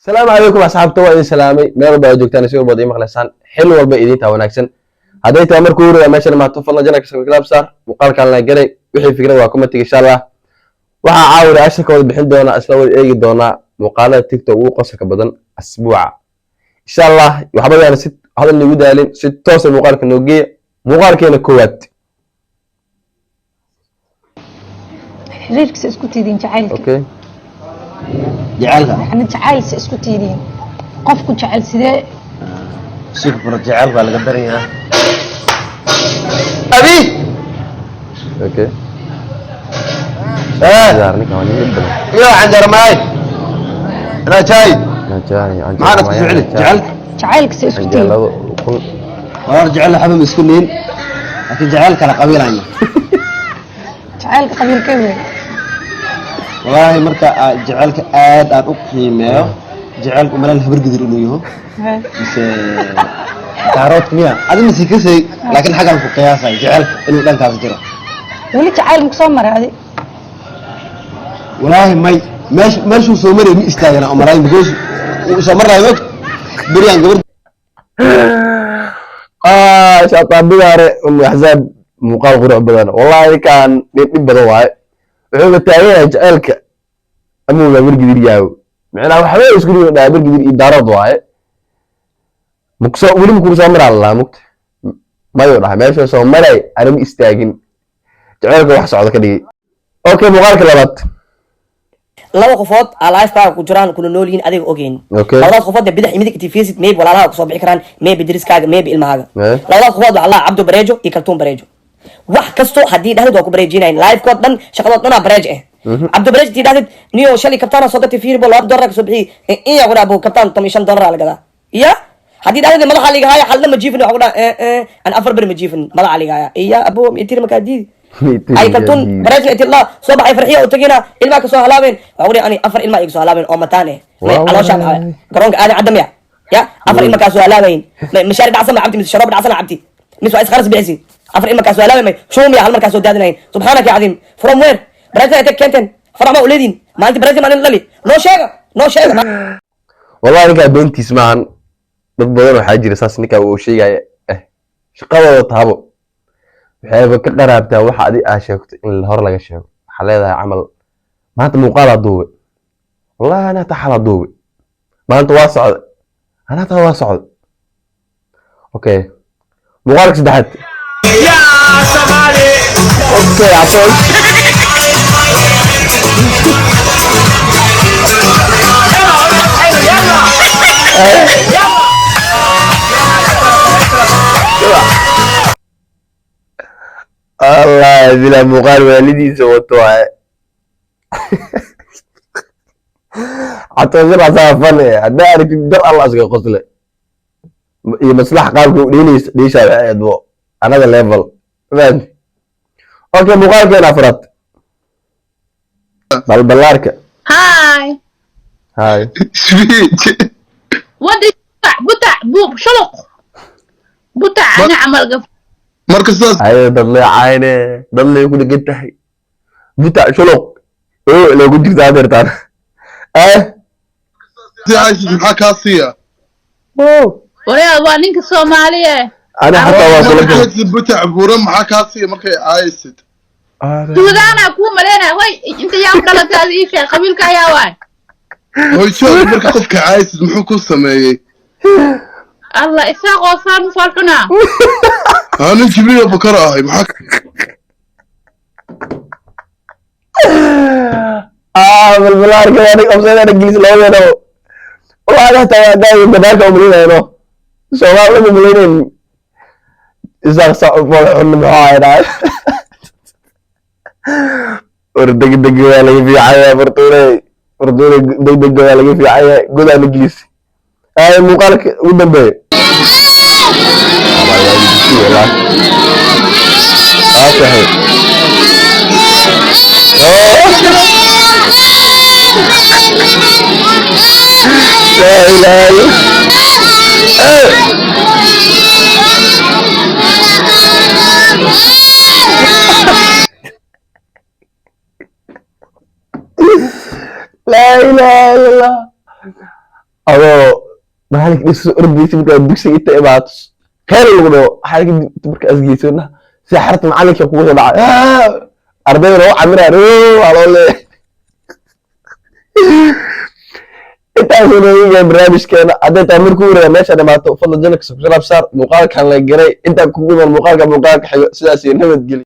Asalaamu calaykum asxaabta, waa idin salaamay meel walba aad joogtaan, si walba aad ii maqlaysaan, xil walba idintaa wanaagsan. Hadday tahay markuu huraya meeshan maato, fadlan channelka subscribe saar, muuqaalkan la garay, wixii fikrad waa comment insha Allah. Waxaa caawa reaction ka wada bixin doonaa, isla wada eegi doonaa muuqaalada TikTok ugu qosolka badan asbuuca insha Allah. Waxba yaana si hadal nagu daalin, si toosa muuqaalka noo geeya. Muuqaalkeena koowaad. Xiriirkiisa isku tiidiin jacaylka. Okay. Jacaylka. Yani jacaylsa isku tiidiin, qofku jecel sidee? Super jacayl baa laga daran yahay. Abi, okay. Ninkan waa nin dhib badan. Iyo canjeero maay rajaay. Najaahi. Maxaa dadku jecel jacaylka? Jacaylkasa isku tiidiin. Canjeelada ukun. Walaal, jecel waxba ma isku nihin, laakiin jacayl kala qabiilanya. Jacaylka qabiilkee wey? Wallaahi marka aad jacaylka aad aan u qiimeeyo, jacaylka umalaan habar gidir inuu yaho mise daaroodka miya adi mise kasay, laakiin xaggan ku qiyaasay jacaylka inuu dhankaas jiro. Weli jacayl maku soo maray adi? Wallaahi may, meeshuu soo maray ma istaagana umalayn, because uu soo marnayo og beriyaan gabar. Ah, shaataan bidaare um axzaab, muuqaal qurux badan. Wallahi ninkaan nin dhib badan waaye. Wuxuuba taagan yahay jaceylka amuga habargidir yaawo, micnaha waxba isku dhigo dhaa habargidir iyo daarood waaye. Makusoo weli makuu soo maraa lalaa mugta mayuu dhahay, meesha soo maray anama istaagin, jaceylka wax socda ka dhigay. Okay, muuqaalka labaad. Laba qofood aa lifekaaga ku jiraan, kuna nool yihiin, adiga ogeyn. Labadaas qofood bidix iyo midig intii maybe walaalaha kusoo bixi karaan, maybe deriskaaga, maybe ilmahaaga. Labadaas qofood waxaa laa Cabdo Bareejo iyo Kaltuun Bareejo. Wax kasto haddii dhahdid waa ku bareejinayn, lifekood dhan, shaqadood dhanaa bareej eh. Cabdo Bareejo intii dhahdid, niyo shalay kabtaana soo gatay, fiiri bo 2 dollar kasoo bixiy in yaa ku dhaha, bo kabtaan 15 dollar la gadaa. Iya haddii dhahdid madaxa liga haya, xalna ma jiifin, waxa ku dhaha an 4 beri ma jiifin, madaxa liga haya iya abo itiri makaa diidi ay Kaltuun Bareejna intii la soo baxay farxiya u tagina, ilmaha kasoo halaabeen, waxa ku dhahay ani afar ilma iga soo halaabeen oo mataan eh may caloosha garoonka aadan cadam ya ya afar ilma kaasoo halaabayn, mishaari dhacsan ma cabti mise sharoob dhacsan ma cabti mise waa isqaras bixisi, afar ilma kaasoo halaabay may shuumiya hal markaasoo daadinayn. Subxaanaka ya cadiim, from where Bareejna intay keenteen? Farax ma uleediin maalinta Bareejna maalin lali noo sheega, noo sheega. Wallahi ninkaa beentiis maahan, dad badan waxaa jira saas ninkaa uu sheegaya shaqadooda taabo waxayba ka qaraabtaa waxa adi aa sheegto in hor laga sheego. Waxaa leedahay camal maanta muuqaalaa duubay, wallahi anaa taa xalaa duubay, maanta waa socday, anaa taa waa socday. Okay, muuqaalka saddexaad. Okay, Atool. Allah bila muuqaal waalidiisa wato waaye. Catooshan asaa fan eh, haddaa aragtid dar Allah iska qosle iyo maslax qaabka u dhiinaysa dhiishaa waxay ahayd bo another level, fahamti? Okay, muuqaalkeena afraad, balbalaarka. Hi. Hay. Sweet. What did بتاع بو شلق بتاع أنا عمل قف. Marka sidaas haye, dad lee cayne, dad lee ku dhegan tahay, buta shuluq oo loogu jirta hadeertaan eh. Caysid maxaa kaa siiya? ويا waa ninka Soomaaliya. Ana xataa waa kula Markay galay. haysid butac buuran maxaa kaa siiya markay caaysid? Suudaana ku maleena way inta yaa dhalatay ii sheeg qabiilka ayaa waay. Hoyjoog, marka qofka caaysid muxuu ku sameeyey? Allah isaaqoo saan u falxuna. Anu Jibriil Bakar ahay, maxaa? Ah, balbalaarka aniga offside gelis labadeena. Wallahi hataa waa daayo banaanka umalinayno, Soomaalida ma malaynayn isaaq fool xun muxuu ahaynaa. War degdeg waa laga fiican yahay, Fortune, Fortune, degdeg waa laga fiican yahay, godaana gelis. Ay muuqaalka ugu dambeeya. Wallahi aa saxiib. لا إله إلا لا إله إلا الله. Adoo macalinka dhigso ordaysa, markaa dugsiga inta imaato kheyr lagu dhaho, waxaa markaa isgeysona si xarta macalinka kugu soo dhacay, ardayda loo camiraya, waa loo leeyahay. Intaasuu nooga barnaamijkeena. Hadday tahay markuu wareega meesha dhimaato, fadlan channelka subscribe saar, muuqaalkan la garay. Intaan kugu iman muuqaalka xigo, sidaas iyo nabadgelyo.